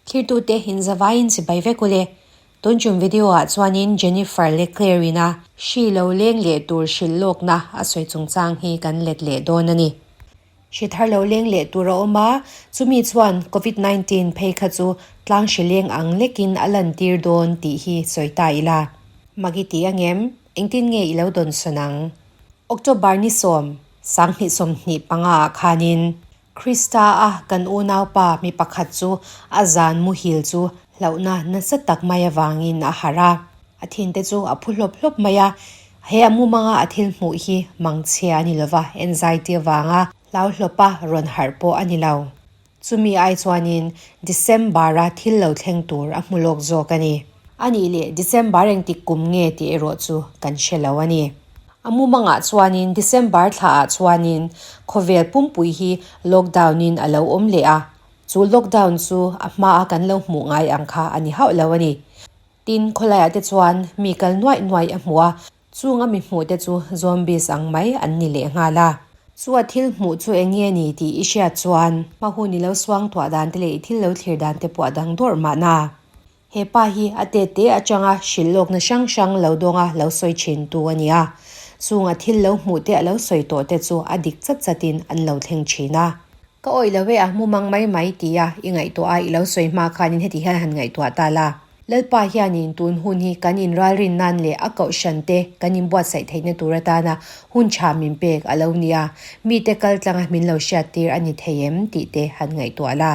Thirtute inzavaiin chibai vek ule. Tun chung video ah chuanin Jennifer leh Claire ina hri lo leng leh tur hrilh lawkna a sawi chungchang hi kan let leh dawn a ni. Hri thar lo leng leh tur a awm a, chumi chuan Covid 19 phei kha chu tlang hri leng ang lekin a lantir dawn tih hi sawi ta ila. Magi ti angem? Engtin nge i lo dawn sawn ang? October ni sawm, 2025 ah khanin Krista a kan unaupa mi pakhat chu a zan muhil chu hlauhna nasa tak mai avangin a harh a. A thinte chu a phu hlawp hlawp mai a, he a mumanga a thil hmuh hi mangchhia a ni lova, anxiety avanga hlau hlawpa rawn harh pawh a ni lo. Chumi ai chuanin December-a thil lo thleng tur a hmu lawk zawk a ni. A nih leh December engtik kum nge tih erawh chu kan hre lo a ni. A mumangah chuanin December thlaah chuanin khawvel pumpui hi lockdown-in a lo awm leh a, chu lockdown chu a hmaa kan lo hmuh ngai ang kha a ni hauh lo a ni. Tin, khawlaiah te chuan mi kal nuaih nuaih a hmu a, Chung a mi hmuh te chu zombies ang mai an ni leh nghal a. Chu a thil hmuh chu eng nge ni tih i hriat chuan hma hun i lo suang tuah dan te leh i thil lo thlir dan te pawh a dang dawrh mahna. He pa hi a te te atanga hrilh lawkna hrang hrang lo dawnga lo sawi thin tu a ni a. Chung a thil lo hmuh te a lo sawi tawh te chu a dik chat chat in an lo thleng thin a. Ka awih lo e a hmu mang mai mai tia i ngaihtuah a i lo sawi hma khanin heti hian han ngaihtuah ta la. Lalpa hianin tun hun hi kan inralrin nan leh a kohhran te kan inbuatsaih theihna tur atana hun tha min pek a lo nia, mite kal tlanga min lo hriattir a ni thei em tih te han ngaihtuah la.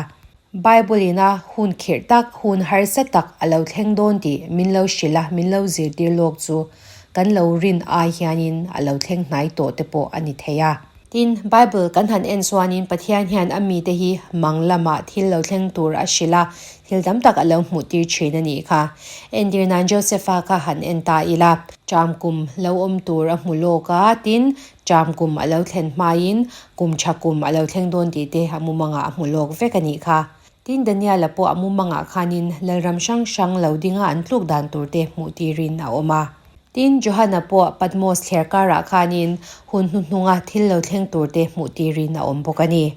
Bible ina hun khirh tak, hun harsa tak a lo thleng dawn tih min lo hrilh a, min lo zirtir lawk chu kan lo rin ai hianin a lo thleng hnai tawh te pawh a ni thei a. Tin, Bible kan han en chuanin Pathian hian a mite hi mang lamah thil lo thleng tur a hrilh a, thil tam tak a lo hmuh tir thin a nih kha. Entir nan Josepha kha han en ta ila, ṭam kum lo awm tur a hmu lawk a, tin, ṭam kum a lo thlen hmain kum ṭha kum a lo thleng dawn tih te a mumangah a hmu lawk vek a nih kha. Tin, Daniela pawh a mumangah khanin lalram hrang hrang lo dinga an tluk dan tur te hmuh tirin a awm a. Tin, Johana pawh Patmos thler karah khanin hun hnuhnunga thil lo thleng turte hmuh tirin a awm bawk a ni.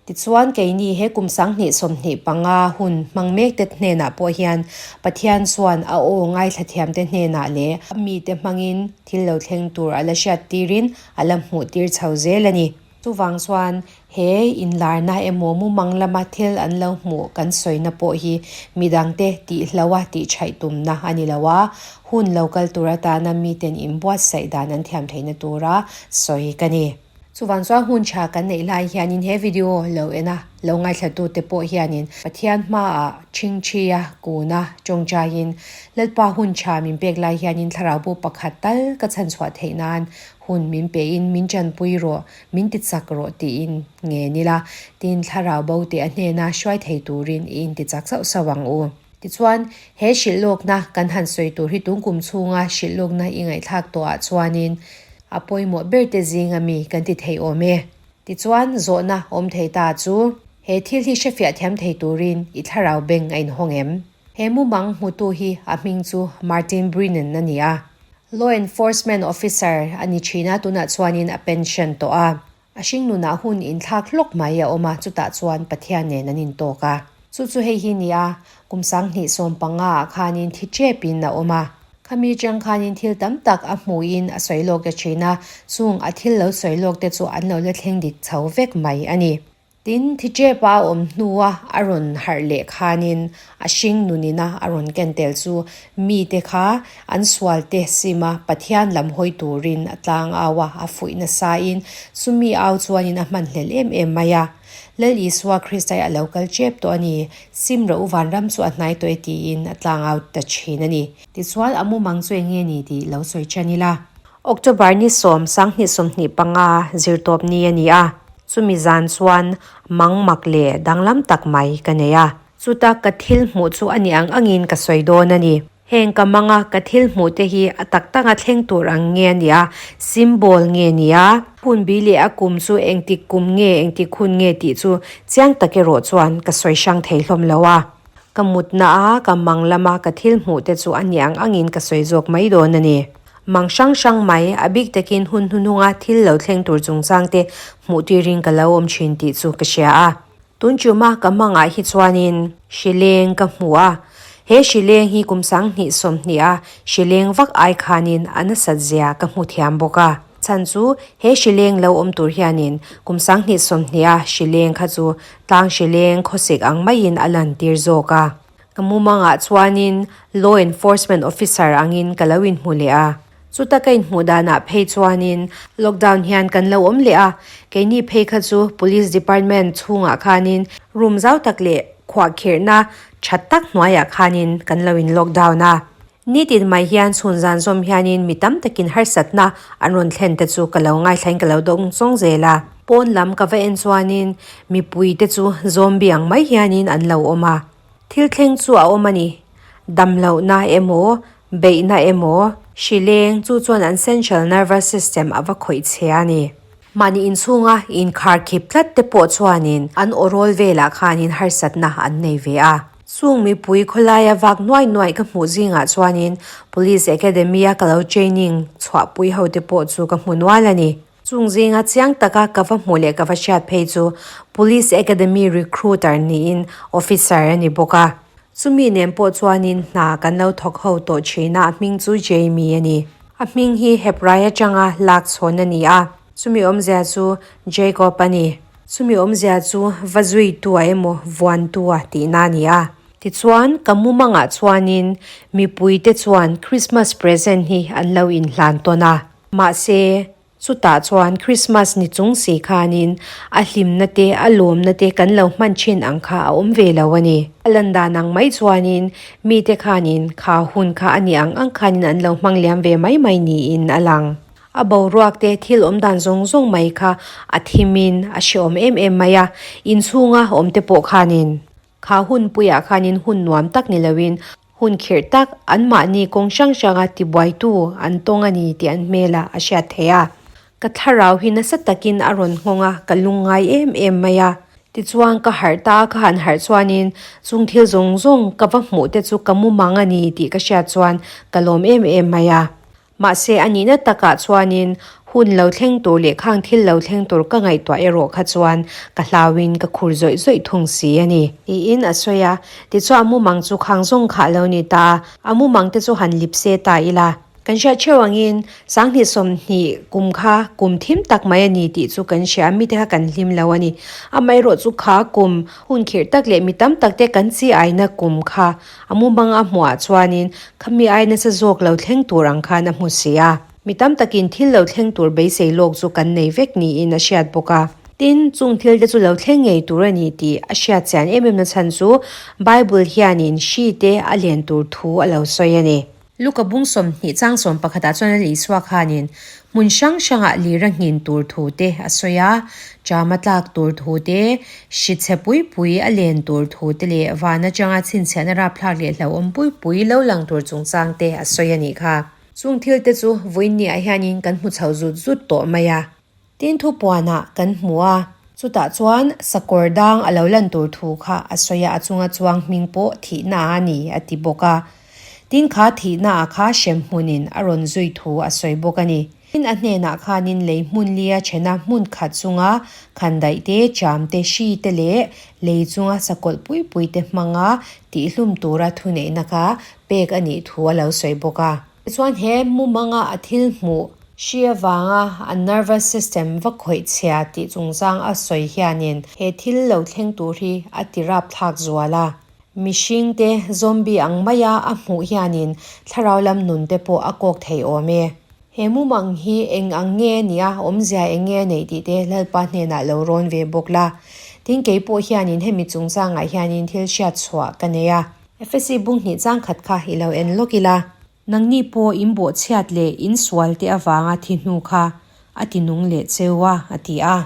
Tichuan, keini he kum 2025 hun hmang mekte hnenah pawh hian Pathian chuan a aw ngaithla thiamte hnenah leh a mite hmangin thil lo thleng tur a la hriat tirin a la hmuh tir chho zel a ni. Chuvang chuan he inlarna emaw mumang lama thil an lo hmuh kan sawina pawh hi midangte tihloha tihchhaih tumna a ni lo a, hun lo kal tur atana miten inbuatsaih dan an thiam theihna tura sawi ka ni. Chuvang chuan hun tha kan neih lai hianin he video lo en a, lo ngaithlatute pawh hianin Pathian hmaah ṭhingṭhia kuna ṭawngṭaiin Lalpa hun tha min pek lai hianin thlarau bu pakhat tal ka chhanchhuah theih nan Hun min pein min chanpui rawh, min ti chak rawh tiin nge nila, tin thlarau bo teh a hnena hruai thei turin i inti chak sauh sauh ang u. Tichuan, he hrilhlawkna kan han sawi tur hi tun kum chhunga hrilhlawkna i ngaihthlak tawhah chuanin a pawimawh ber te zinga mi kan ti thei awm e. Tichuan, zawhna awm thei ta chu, he thil hi hrefiah thiam thei turin i thlarau beng a inhawng em? He mumang hmutu hi a hming chu Martin Brennan a ni a. Law enforcement officer a ni thin a, tunah chuanin a pension tawh a. A hringnunah hun inthlak hlawk mai a awm a, chutah chuan Pathian nen an intawk a. Chu chu hei hi ni a, kum 2015 ah khanin thi tepin a awm a. Khami atang khanin thil tam tak a hmuhin a sawi lawk ta thin a, chung a thil lo sawi lawk te chu an lo la thleng dik chho vek mai a ni. Tin, Thichepa a awm hnua a rawn harh leh khanin a hring nunina a rawn ken tel chu mite kha an sualte sima Pathian lam hawi turin a tlang au a, a fuih nasain chumi au chuanin a hmanhlel em em mai a. Lal Isua Kristai a lo kal tep tawh a ni, sim rawh u vanram chu a hnai tawh e tiin a tlang au ta thin a ni. Tichuan a mumang chu eng nge ni tih lo sawi ṭan ila. October ni sawm 2025 zirtawp ni a ni a, chumi zan chuan mang mak leh danglam tak mai ka nei a. Chuta ka thil hmuh chu a ni ang angin ka sawi dawn a ni. Heng ka manga ka thil hmuh te hi a tak taka thleng tur ang nge a ni a, symbol nge ni a? Hun bi leh a kum chu engtik kum nge engtik hun nge tih chu chiang tak erawh chuan ka sawi hrang thei hlawm lo a. Ka mutna a ka mang lama ka thil hmuh te chu a ni ang angin ka sawi zawk mai dawn a ni. Mang hrang hrang mai, a bik takin hun hnuhnunga thil lo thleng tur chungchangte hmuh tirin ka lo awm thin tih chu ka hria a. Tun chuma ka hmangah hi chuanin hrileng ka hmu a, he hrileng hi kum 2020 a hrileng vak ai khanin a nasat zia ka hmu thiam bawk a. Chhan chu he hrileng lo awm tur hianin kum 2020 a hrileng kha chu tlang hrileng khawsik ang maiin a lantir zawk a. Ka mumangah chuanin Law Enforcement Officer angin ka lo inhmu leh a. Chuta ka inhmuh danah phei chuanin lockdown hian kan lo awm leh a, keini phei kha chu Police Department chhungah khanin room zau tak leh khuahkhirhna tha tak hnuaiah khanin kan lo in lockdown a. Nitin mai hian chhun zan zawm hianin mi tam takin harsatna an rawn thlen te chu ka lo ngaithlain ka lo dawng zawng zel a. Pawn lam ka va en chuanin mipui te chu zombie ang mai hianin an lo awm a. Thil thleng chu a awm a ni. Damlohna emaw, beihna emaw, hrileng chu chuan an central nervous system a va khawih che a ni. Mahni inchhunga inkharkhip tlat te pawh chuanin an awrawl velah khanin harsatna an nei ve a. Chung mipui khawlaia vak nuai nuai ka hmuh zingah chuanin Police Academy-a ka lo training chhuahpui hote pawh chu ka hmu nual a ni. Chung zinga chiang taka ka va hmuh leh ka va hriat phei chu Police Academy recruiter niin officer a ni bawk a. Chumi nen pawh chuanin hna kan lo thawk ho tawh thin a, a hming chu Jamie a ni. A hming hi Hebrai atanga lak chhawn a ni a, chumi awmzia chu Jacob a ni. Chumi awmzia chu va zuitua emaw vuantua tihna a ni a. Tichuan, ka mumangah chuanin mipuite chuan Christmas present hi an lo inhlan tawn a. Mahse, chutah chuan Christmas ni chung si khanin a hlimna te, a lawmna te kan lo hman thin ang kha a awm ve lo a ni. A lan dan ang mai chuanin mite khanin kha hun kha a ni ang ang khanin an lo hmang liam ve mai mai niin a lang. A boruak te thil awm dan zawng zawng mai kha a thimin a hrehawm em em mai a, inchhunga awm te pawh khanin kha hun puiah khanin hun nuam tak ni loin hun khirh tak anmahni kawng hrang hranga tibuaitu an tawng a ni tih an hmelah a hriat theih a. Ka thlarau hi nasa takin a rawn nghawng a, ka lungngai em em mai a. Tichuan ka harh ta a, ka han harh chuanin chung thil zawng zawng ka va hmuh te chu ka mumang a ni tih ka hriat chuan ka lawm em em mai a. Mahse, a nihna takah chuanin hun lo thleng tur leh khang thil lo thleng tur ka ngaihtuah erawh kha chuan ka hlauin ka khur zawih zawih thung si a ni. Tiin a sawi a, tichuan a mumang chu khang zawng kha a lo ni ta a, a mumang te chu han lip se ta ila. Kan hriat theuh angin 2020 kum kha kum thim tak mai a ni tih chu kan hria a, mite kha kan hlim lo a ni. Amaherawh chu kha kum hun khirh tak leh mi tam tak te kan chi aina kum kha A mumang a hmuhah chuanin khami ai nasa zawk lo thleng tur ang khan a hmu si a. Mi tam takin thil lo thleng tur beisei lawk chu kan nei vek niin a hriat bawk a. Tin, chung thil te chu lo thleng ngei tur a ni tih a hriat chian em em na chhan chu Bible hianin hri te a len tur thu a lo sawi a ni. Luka bung 20 chang 11 ah chuan a Isua khanin hmun hrang hrangah lir a nghin tur thu te a sawi a, chama tlak tur thu te, hri chhe pui pui a len tur thu te leh van atanga chhinchhiahna rapthlak leh hlauhawm pui pui lo lang tur chungchang te a sawi a nih kha. Chung thil te chu vawiinniah hianin kan hmu chho zut zut tawh mai a. Tin thupuanah kan hmu a, chutah chuan sakawr dang a lo lan tur thu kha a sawi a, a chunga chuang hming pawh thihna a ni a ti bawk a. Tin kha thihna ah kha hremhmunin a rawn zui thu a sawi bawk a ni. Tin a hnenah khanin lei hmun lia thena hmun khat chunga khandaih te, cham te, hri te leh lei chunga sakawlh pui pui te hmanga tihhlum tura thuneihna kha pek a nih thu a lo sawi bawk a. Tichuan he mumanga a thil hmuh hri avanga a nervous system va khawih chhia tih chungchang a sawi hianin he thil lo thleng tur hi a ti rapthlak zual a. Mihring te zombie ang maia a hmuh hianin thlarau lam nun te pawh a kawk thei awm e. He mumang hi eng ang nge a nia, awmzia eng nge a neih tih te Lalpa hnenah lo rawn ve bawk la. Tin keipawh hianin hemi chungchangah hianin thil hriat chhuah ka nei a. Efesi bung hnih chang khat kha i lo en lawk ila. Nangni pawh in bawhchhiat leh in sual te avanga thi hnu kha a ti nung leh cheu a, a ti a.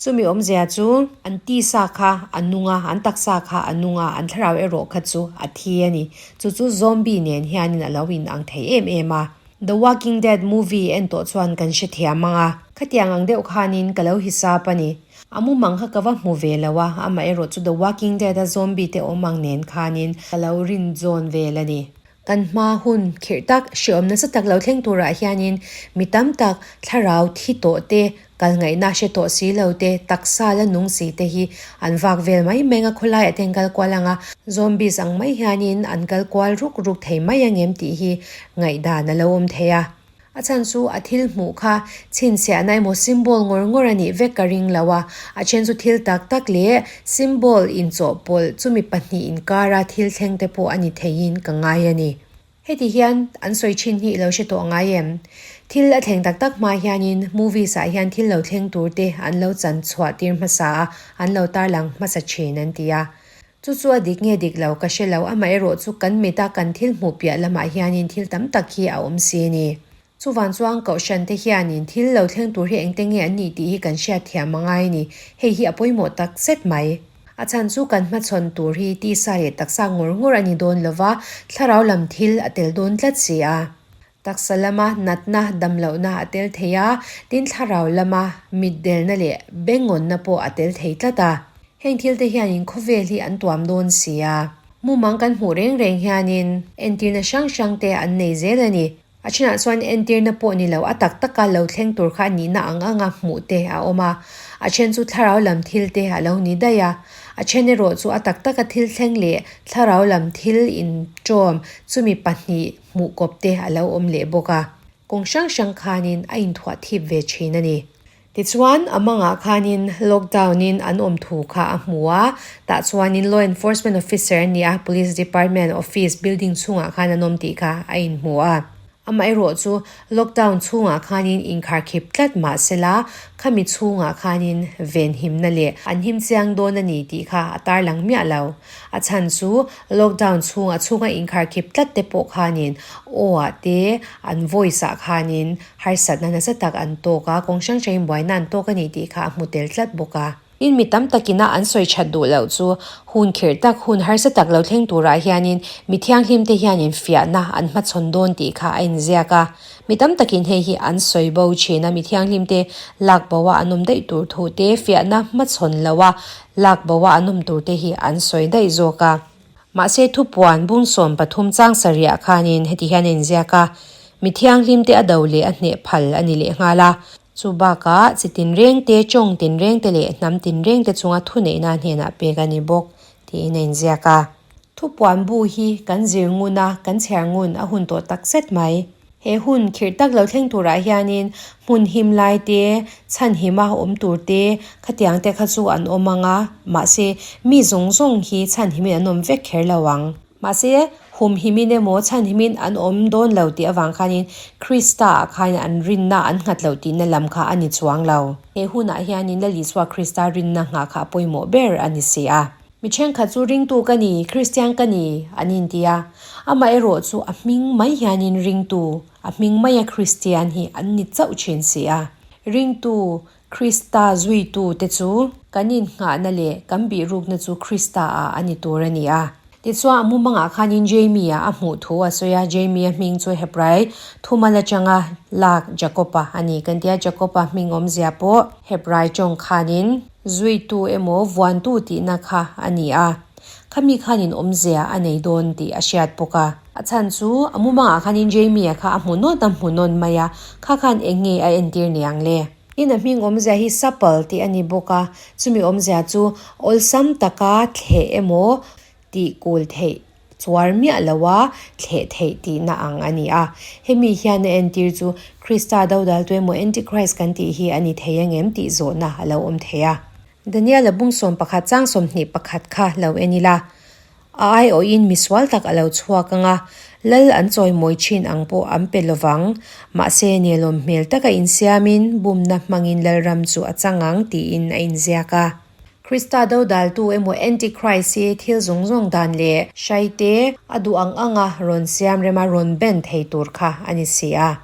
Chumi awmzia chu an tisa kha a nung a, an taksa kha a nung a, an thlarau erawh kha chu a thi a ni. Chu chu zombie nen hianin a lo in ang thei em em a. The Walking Dead movie en tawh chuan kan hrethiam ang a. Khatiang ang deuh khanin ka lo hisap a ni. A mumang kha ka va hmu ve lo a, amaherawh chu The Walking Dead a zombie te awm ang nen khanin ka lo rin zawn vel a ni. Kan hma hun khirh tak, hreawm nasa tak lo thleng turah hianin mi tam tak thlarau thi tawh te, kal ngaihna hre tawh si lo te, taksa la nung si te hi an vak vel mai mai ang a, khawlaiah te an kal kual ang a, zombies ang mai hianin an kal kual ruk ruk thei mai ang em tih hi ngaihdan a lo awm thei a. A chhan chu a thil hmuh kha chhinchhiahna emaw symbol ngawr ngawr a nih vek ka ring lo a, a then chu thil tak tak leh symbol inchawhpawlh chumi pahnih inkara thil thleng te pawh a ni theiin ka ngai a ni. Heti hian an sawi thin hi i lo hre tawh ngai em? Thil a thleng tak tak hma hianin movies ah hian thil lo thleng tur te an lo chan chhuah tir hmasa a, an lo tarlang hmasa thin an ti a. Chu chu a dik nge dik lo ka hre lo, amaherawh chu kan mita kan thil hmuh piah lamah hianin thil tam tak hi a awm si a ni. Chuvan chuan Kohhran te hianin thil lo thleng tur hi engte nge an nih tih hi kan hriat thiam a ngai a ni, hei hi a pawimawh tak zet mai. A chhan chu kan hmachhawn tur hi tisa leh taksa ngawr ngawr a ni dawn lova, thlarau lam thil a tel dawn tlat si a. Taksa lama natna damlohna a tel thei a, tin thlarau lama mitdelna leh bengawnna pawh a tel thei tlat a. Heng thil te hianin khawvel hi an tuam dawn si a. Mumang kan hmuh reng reng hianin entirna hrang hrang te an nei zel a ni. A thenah chuan entirna pawh ni lo a tak taka lo thleng tur kha a nihna ang anga hmuh te a awm a. A then chu thlarau lam thil te a lo ni daih a. A then erawh chu a tak taka thil thleng leh thlarau lam thil inṭawm chumi pahnih hmuh kawp te a lo awm leh bawk a, kawng hrang hrang khanin a inthuah thip ve thin a ni. Tichuan, a mangah khanin lockdown in an awm thu kha a hmu a, tah chuanin law enforcement officer a ni a, police department office building chhungah khan an awm tih kha a inhmu a. Amaherawh chu lockdown chhungah khanin inkharkhip tlat mah sela, khami chhungah khanin venhimna leh an him chiang dawn a ni tih kha a tarlang miah lo. A chhan chu lockdown chhung a chhunga inkharkhip tlat te pawh khanin aw ah te an voice ah khanin harsatna nasa tak an tawk a, kawng hrang hrangin buaina an tawk a ni tih kha a hmu tel tlat bawk a. In mi tam takina an sawi that duh loh chu hun khirh tak, hun harsa tak lo thleng turah hianin mi thianghlim te hianin fiahna an hmachhawn dawn tih kha a inziak a. Mi tam takin hei hi an sawi bo thin a, mi thianghlim te lak bo a an awm daih tur thu te, fiahna hmachhawn lo a lak bo a an awm tur te hi an sawi daih zawk a. Mahse thupuan bung 13 chang sarihah khanin heti hian a inziak a, mi thianghlim te a do leh a hneh phal a ni leh nghal a. Chu bakah chi tinreng te, tawng tinreng te leh hnam tinreng te chunga thuneihna hnenah pek a ni bawk tiin a inziak a. Thupuan bu hi kan zir ngun a, kan chhiar ngun a hun tawh tak zet mai. He hun khirh tak lo thleng turah hianin hmun him lai te, chhan hima awm tur te, khatiang te kha chu an awm ang a, mahse mi zawng zawng hi chhan himin an awm vek kher lo ang. Mahse, hum himin emaw chhan himin an awm dawn lo tih avang khanin Krista-ah khan an rinna an nghat loh tihna lam kha a ni chuang lo. He hunah hianin Lal Isua Krista rinna nghah kha a pawimawh ber a ni si a. Mi thenkhat chu ringtu ka ni, Kristian ka ni, an inti a. Amaherawh chu a hming mai hianin ringtu, a hming maia Kristian hi an ni chauh thin si a. Ringtu, Krista zuitu te chu kan innghahna leh kan bihrukna chu Krista-ah a ni tur a ni a. Tichuan a mumangah khanin Jamie-a a hmuh thu a sawi a, Jamie-a hming chu Hebrai thumal atanga lak Jakob-a a ni kan ti a, Jakob-a hming awmzia pawh Hebrai tawng khanin Zuitu emaw vuantu tihna kha a ni a, khami khanin awmzia a nei dawn tih a hriat bawk a. A chhan chu a mumangah khanin Jamie-a kha a hmu nawn a hmu nawn mai a, kha khan eng nge a entir ni ang le? In a hming awmzia hi supple tih a ni bawk a, chumi awmzia chu awlsam taka thleh emaw tih kul theih chuar miah lo a, thleh theih tihna ang a ni a. Hemi hian a entir chu Krista dodaltu emaw Antichrist kan tih hi a ni thei angem tih zawhna a lo awm thei a. Daniel-a bung 11 chang 21 kha lo en ila, a aiawhin misual tak a lo chhuak ang a, lal an chawimawi thin ang pawh an pe lovang, mahse nelawm hmel taka insiamin bumna hmangin lalram chu a chang ang tiin a inziak a. Krista dodaltu emaw Antichrist hi thil zawng zawng dan leh hrai te a duh ang anga rawn siam rema rawn ben thei tur kha a ni si a.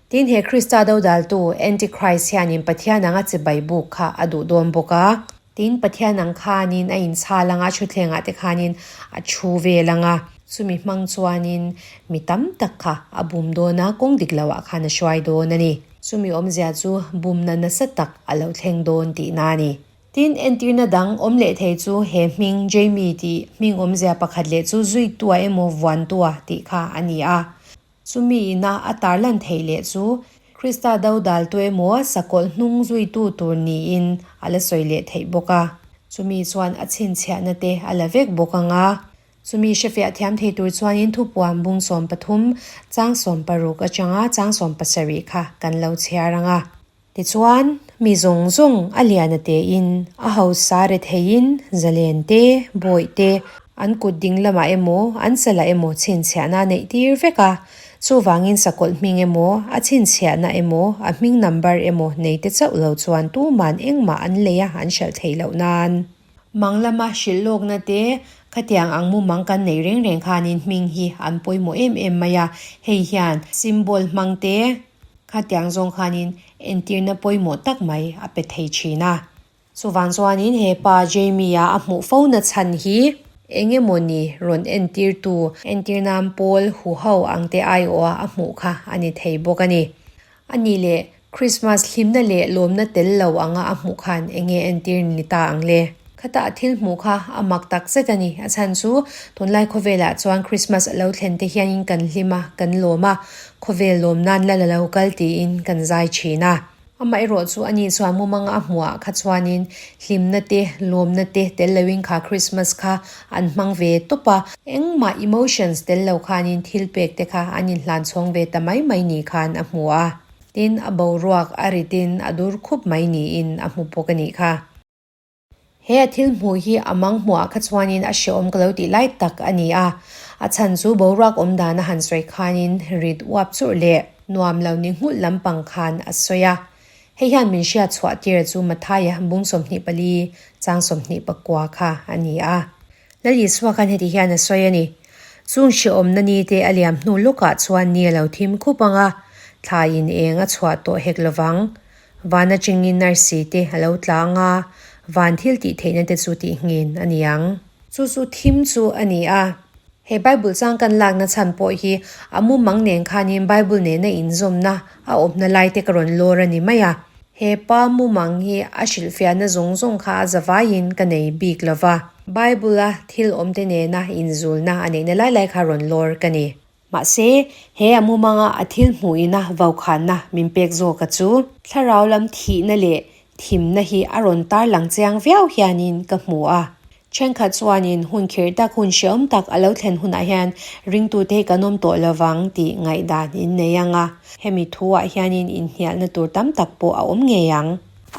Tin, he Krista dodaltu Antichrist hianin Pathian anga chibai buk kha a duh dawn bawk a. Tin, Pathian ang khanin a inchhal anga thutthlengah te khanin a thu vel anga chumi hmang chuanin mi tam tak kha a bum dawn a, kawng dik loah khan a hruai dawn a ni. Chumi awmzia chu bumna nasa tak a lo thleng dawn tihna a ni. Tin, entirna dang awm leh thei chu he hming Jamie tih hming awmzia pakhat leh chu zuitua emaw vuantua tih kha a ni a. Chumi ina a tarlan theih leh chu Krista do daltu emaw sakawlh hnung zuitu tur niin a la sawi leh theih bawk a. Chumi chuan a chhinchhiahna te a la vek bawk ang a. Chumi hrefiah thiam thei tur chuanin thupuan bung 13, chang 16 atanga chang 17 kha kan lo chhiar ang a. Tichuan, mi zawng zawng a lian a tein, a hausa retheiin, zalen te, bawih te, an kut ding lamah emaw, an chalah emaw chhinchhiahna a neih tir vek a. Chuvangin sakawlh hming emaw, a chhinchhiahna emaw, a hming number emaw nei te chauh lo chuan tuman engmah an lei a an hralh theih loh nan. Mang lama hrilh lawkna te, khatiang ang mumang kan neih reng reng khanin hming hi an pawimawh em em mai a, hei hian symbol hmang te, Khatiang zawng khanin entirna pawimawh tak mai a pe thei thin a. Chuvang chuanin he pa Jamie-a a hmuh fo na chhan hi eng emawni rawn entirtu entirnan pawl huho ang te aiawha a hmuh kha a ni thei bawk a ni. A nih leh Christmas hlimna leh lawmna tel lo anga a hmuh khan eng nge entir ni ta ang le? Khata a thil hmuh kha a mak tak zet a ni. A chhan chu tunlai khawvelah chuan Christmas a lo thlen te hianin kan hlim a, kan lawm a, Khawvel lawm nan la la lo kal tiin kan zai thin a. Amaherawh chu ani chuan mumanga a hmuhah kha chuanin hlimna te, lawmna te tel loin kha Christmas kha an hmang ve tawp a. Engmah emotions tel lo khanin thil pek te kha an inhlan chhawng ve ta mai mai ni khan a hmu a. Tin, a boruak a ritin a dur khup mai niin a hmu bawk a nih kha. He a thil hmuh hi a mang hmuhah kha chuanin a hrehawm ka lo tih lai tak a ni a, a chhan chu boruak awm dan a han sawi khanin rit uap churh leh nuam lo ni nghulh lampang khan a sawi a. Hei hian min hriat chhuah tir chu Mathaia bung 24 chang 29 kha a ni a. Lal Isua khan heti hian a sawi a ni, Chung hrehawmna ni te a liam hnu lawkah chuan ni a lo thim khup ang a, thla in eng a chhuah tawh hek lovang. Van atangin arsi te a lo tla ang a, van thil tih theihna te chu tih nghin a ni ang. Chu chu thim chu a ni a. He Bible chang kan lakna chhan pawh hi a mumang nen khanin Bible nena inzawmna a awmna lai te ka rawn lawr a ni mai a. He pa mumang hi a hrilhfiahna zawng zawng kha a zavaiin ka nei bik lo va. Bible-a thil awmte nena inzulna a neihna lai lai kha rawn lawr ka ni. Mahse, he a mumanga a thil hmuhina vaukhana min pek zawka chu thlarau lam thihna leh thimna hi a rawn tarlang chiang viau hianin ka hmu a. Thenkhat chuanin hun khirh tak hun hreawm tak a lo thlen hunah hian ringtute hi kan awm tawh lovang tih ngaihdan in nei ang a, hemi thuah hianin inhnialna tur tam tak pawh a awm ngei ang.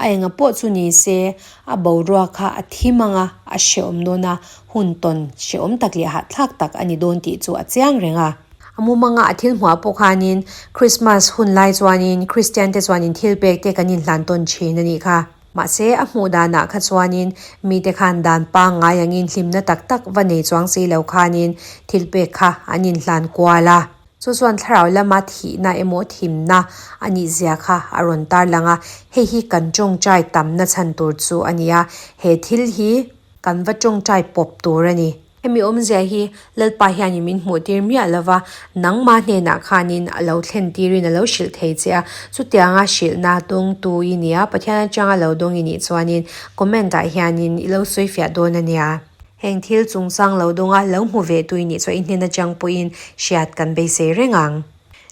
A enga pawh chu ni se, a boruak kha a thim ang a, a hreawm dawn a, hun tawn hreawm tak leh hahthlak tak a ni dawn tih chu a chiang reng a. A mumanga a thil hmuah pawh khanin Christmas hun lai chuanin Kristian te chuanin thil pek te kan inhlan tawn thin a nih kha. Mahse, a hmuh danah kha chuanin mite khan dan pangngai angin hlimna tak tak va nei chuang si lo khanin thil pek kha an inhlan kual a. Chu chuan thlarau lama thihna emaw thimna a nih zia kha a rawn tarlang a, hei hi kan tawngtai tamna chhan tur chu a ni a, he thil hi kan va tawngtai pawp tur a ni. Hemi awmzia hi Lalpa hianin min hmuh tir miah lo va, nangma hnenah khanin a lo thlen tirin a lo hrilh thei che a, chutianga hrilhna dawngtu i nia, Pathian atanga lo dawng i nih chuanin comment ah hianin i lo sawifiah dawn a nia. Heng thil chungchang lo dawnga lo hmu ve tui nih chuan i hnen atang pawhin hriat kan beisei reng ang.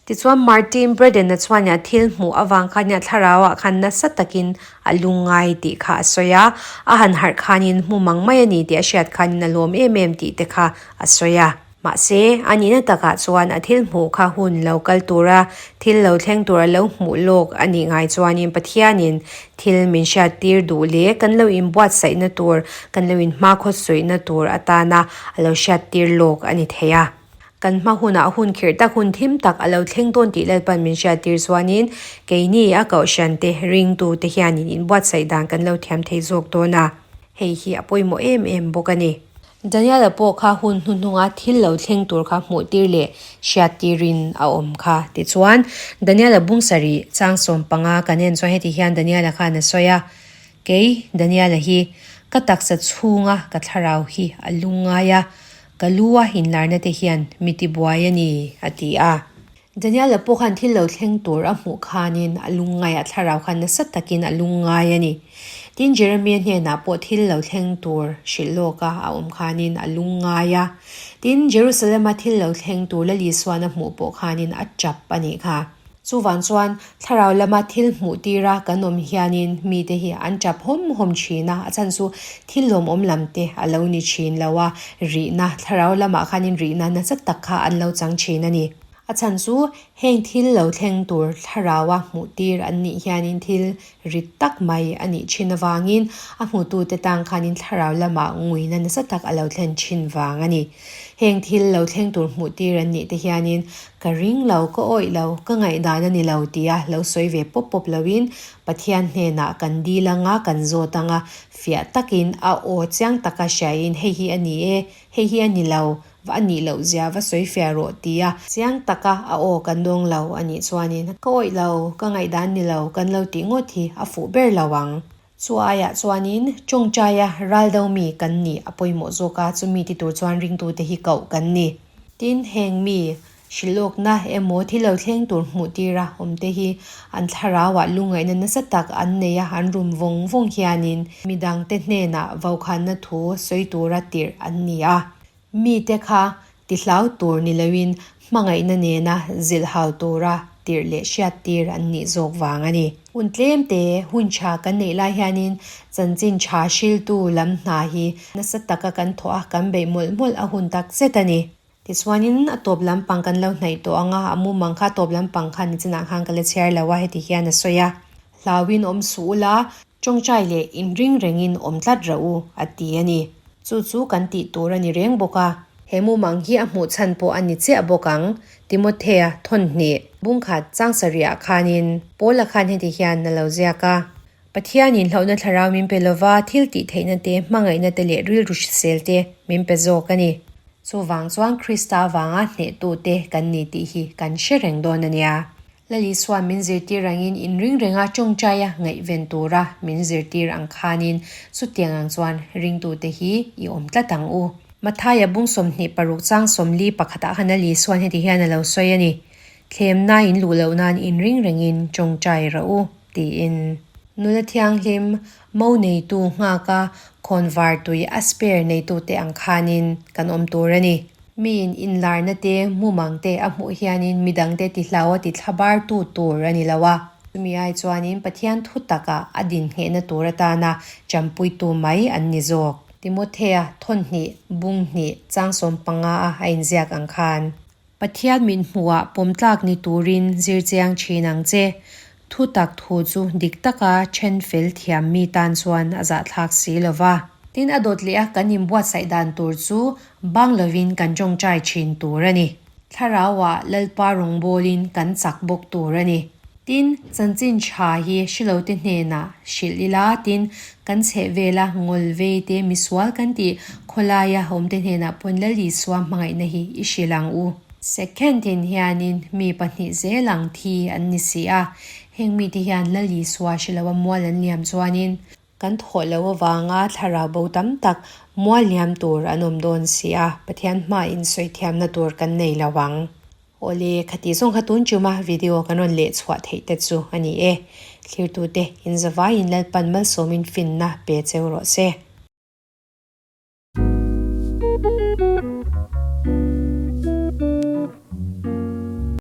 Tichuan Martin Braden-a chuan a thil hmuh avang khan a thlarauah khan nasa takin a lungngai tih kha a sawi a, a han harh khanin hmu mang mai a ni tih a hriat khanin a lawm em em tih te kha a sawi a. Mahse, a nihna takah chuan a thil hmuh kha hun lo kal tura thil lo thleng tura lo hmuh lawk a nih ngai chuanin Pathianin thil min hriattir duh leh kan lo inbuatsaihna tur, kan lo inhmakhawsuihna tur atana a lo hriattir lawk a ni thei a. Kan hma hunah hun khirh tak, hun thim tak a lo thleng dawn tih Lalpan min hriattir chuanin keini a kohhrante, ringtute hianin inbuatsaih dan kan lo thiam thei zawk dawn a. Hei hi a pawimawh em em bawk a ni. Daniela pawh kha hun hnuhnunga thil lo thleng tur kha hmuhtir leh hriattirin a awm kha. Tichuan, Daniela bung sarih chang 15 kan en chuan heti hian Daniela khan a sawi a, Kei, Daniela hi, ka taksa chhunga ka thlarau hi a lungngai a, ka lu a inlarna te hian mi tibuai a ni, a ti a. Daniela pawh khan thil lo thleng tur a hmuh khanin a lungngai a, thlarau khan nasa takin a lungngai a ni. Tin, Jeremia hnenah pawh thil lo thleng tur hrilh lawka a awm khanin a lung ngai a. Tin, Jerusalema thil lo thleng tur Lal Isuan a hmuh pawh khanin a tap a nih kha. Chuvang chuan thlarau lama thil hmuh tira kan awm hianin mite hi an tap hawm hawm thin a, a chhan chu thil lawmawm lam te a lo ni thin lo a, rihna, thlarau lamah khanin rihna nasa tak kha an lo chang thin a ni. A chhan chu heng thil lo thleng tur thlaraua hmuh tir an nih hianin thil rit tak mai a nih thin avangin a hmutute tang khanin thlarau lamah nguina nasa tak a lo thlen thin vang a ni. Heng thil lo thleng tur hmuh tir an nih te hianin ka ring lo, ka awih lo, ka ngaihdan a ni lo tia lo sawi ve pawp pawp loin Pathian hnenah kan dil anga kan zawt anga fiah takin a aw chiang taka hriain hei hi a ni e, hei hi a ni lo, Va a nih loh zia va sawi fiah rawh tia chiang taka a aw kan dawng lo a nih chuanin ka awih lo, ka ngaihdan ni lo kan lo tih ngawt hi a fuh ber lo ang. Chu aiah chuanin tawngtaia ral do mi kan nih a pawimawh zawk a, chumi ti tur chuan ringtute hi koh kan ni. Tin, heng mi hrilhawkna emaw thil lo thleng tur hmuh tira awmte hi an thlarauah lungngaihna nasa tak an nei a, an rum vawng vawng hianin midangte hnenah vaukhana thu sawi tura tirh an ni a. Mite kha tihlau tur ni loin hmangaihna nena zilh hau tura tirh leh hriat tir an nih zawk vang a ni. Hun tlem te, hun tha kan neih lai hianin chanchin tha hriltu lam hna hi nasa taka kan thawh a, kan beih mawlh mawlh a hun tak zet a ni. Tichuanin a tawp lampang kan lo hnaih tawh ang a, a mumang kha a tawp lampang kha nichinah khan ka la chhiar lo a, heti hian a sawi a. Hlauin awm suh ula, Tawngtai leh inring rengin awm tlat rah u, a ti a ni. Chu chu kan tih tur a ni reng bawk a. He mumang hi a hmuh chhan pawh a ni chiah bawk ang, Timothea thawnhnih bungkhat changsarihah khanin Paula khan heti hian a lo ziak a, Pathianin hlauhna thlarau min pe lova, thil tih theihna te, hmangaihna te leh rilru hrisel te min pe zawk a ni. Chuvang chuan Krista avanga hnehtute kan ni tih hi kan hre reng dawn a nia. Lal Isua min zirtir angin inring renga tawngtaia ngaihven tura min zirtir ang khanin chutiang ang chuan ringtute hi i awm tlat ang u. Mathaia bung 26 chang 40 pakhatah khan Lal Isua'n heti hian a lo sawi a ni, Thlemna in luh loh nan inring rengin tawngtai rawh u, tiin. Nula thianghlim, mo neitu nghaka khawnvar tui a spare neitute ang khanin kan awm tur a ni. Miin inlarna te, mumang te a hmuh hianin midangte tihlau a tithlabartu tur a ni lo a. Chumi ai chuanin Pathian thu takah a dinhnghehna tur atana champuitu mai an ni zawk. Timothea thawnhnih, bung hnih, chang 15 a a inziak ang khan. Pathian min hmuhah pawmtlak ni turin zir chiang thin ang che. Thu tak thu chu dik taka then fel thiam mi tan chuan a zahthlak si lo va. Tin, a dawt leh a kan inbuatsaih dan tur chu bang lovin kan tawngtai thin tur a ni. Thlarauah Lalpa rawngbawlin kan chak bawk tur a ni. Tin, chanchin tha hi hrilote hnenah hrilh ila, tin, kan chheh vela ngawl vei te, misual kan tih khawlaia awmte hnenah pawn Lal Isua hmangaihna hi i hrilh ang u. Second in hianin mi pahnih zel ang thi an ni si a, heng mite hian Lal Isua hriloa mual an liam chuanin, kan thawh loh avanga thlarau bo tam tak mual liam tur an awm dawn si a, Pathian hmain sawi thiamna tur kan nei lo ang. Awle, khati zawng kha tun chuma video kan rawn leh chhuah theih te chu a ni e. Thlirtute, inzavaiin Lalpan malsawmin finna pe cheu rawh se.